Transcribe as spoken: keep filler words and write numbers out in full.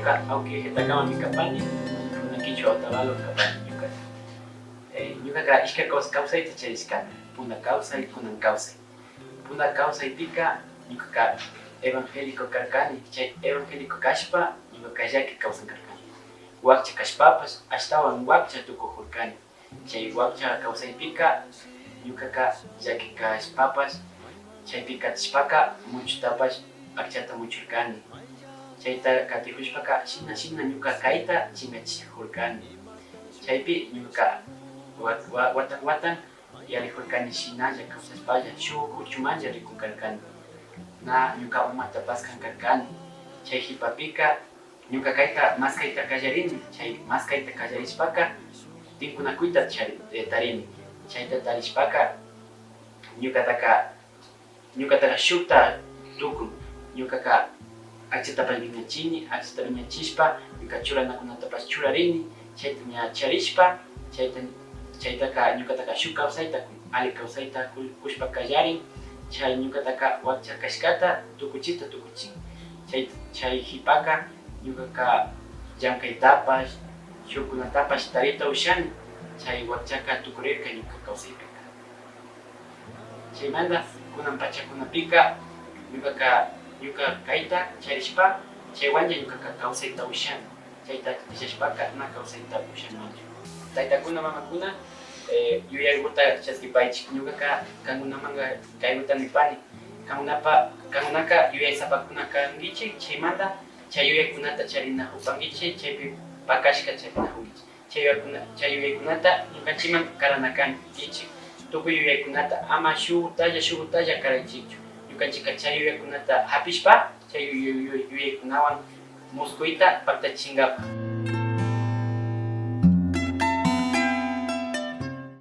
Aunque Getacamami kapani, runa kichwa Otavalo kapani ñukaka. Eh, ñukaka ishkay kaws-, kawsayta charishkani, puna kawsay, kunan kawsay. Puna kawsaypika ñukaka evangélico karkani, chay evangélico kashpa ñukaka llaki kawsan karkani. Wakcha kashpapash ashtawan wakcha tukukurkani. Chay wakcha kawsaypika ñukaka llaki kashpapash, chaypi katishpaka muchutapash akchata muchurkani. Chayta katijushpaka shina shina ñuka kayta chingachijurkani. Chaypi ñukaka wa-, wa-, watan watan yallijurkani shinalla kawsashpalla shuk uchumalla rikun karkani. Na ñuka umata paskan karkani. Chay jipapika ñuka kayta maskayta kallarini. Chay maskayta kallarishpaka tinkunakuyta chari-, eh, tarini. Chayta tarishpaka ñukataka, ñukataka shukta tukun. Ñukaka akchatapash wiñachini, akchata wiñachishpa ñuka churanakunatapash churarini. Chayta ña charishpa, chayta, chaytaka ñukataka shuk kawsayta kun, alli kawsayta ku-, kushpa kallarin. Chay ñukataka wakcha kashkata tukuchita tukuchin. Chay, chay jipaka ñukaka llankaytapash, shukkunatapash tarita ushani. Chay wakchaka tukurirka ñuka kawsaypika. Chaymanta kunan pachakunapika ñukaka, ñuka kayta charishpa, chaywanlla ñukaka kawsayta ushani. Chayta willashpaka na kawsayta ushanmanchu. Taytakuna, mamakuna, eh, yuyayguta chaskipaychik. Ñukaka kankunamanka kayguta nipani. Kankunapa, kankunaka yuyaysapakuna kankichik, chaymanta chay yuyaykunata charinajupankichik, chaypi pakashka charinajukichik. Chay yuyaykuna, chay yuyaykunata ñukanchikman karana kankichik. Tukuy yuyaykunata ama shukutalla, shukutalla karaychikchu. Ñukanchikka chay yuyaykunata japishpa, chay yu-, yu-, yu-, yuyaykunawan muskuyta paktachinkapak.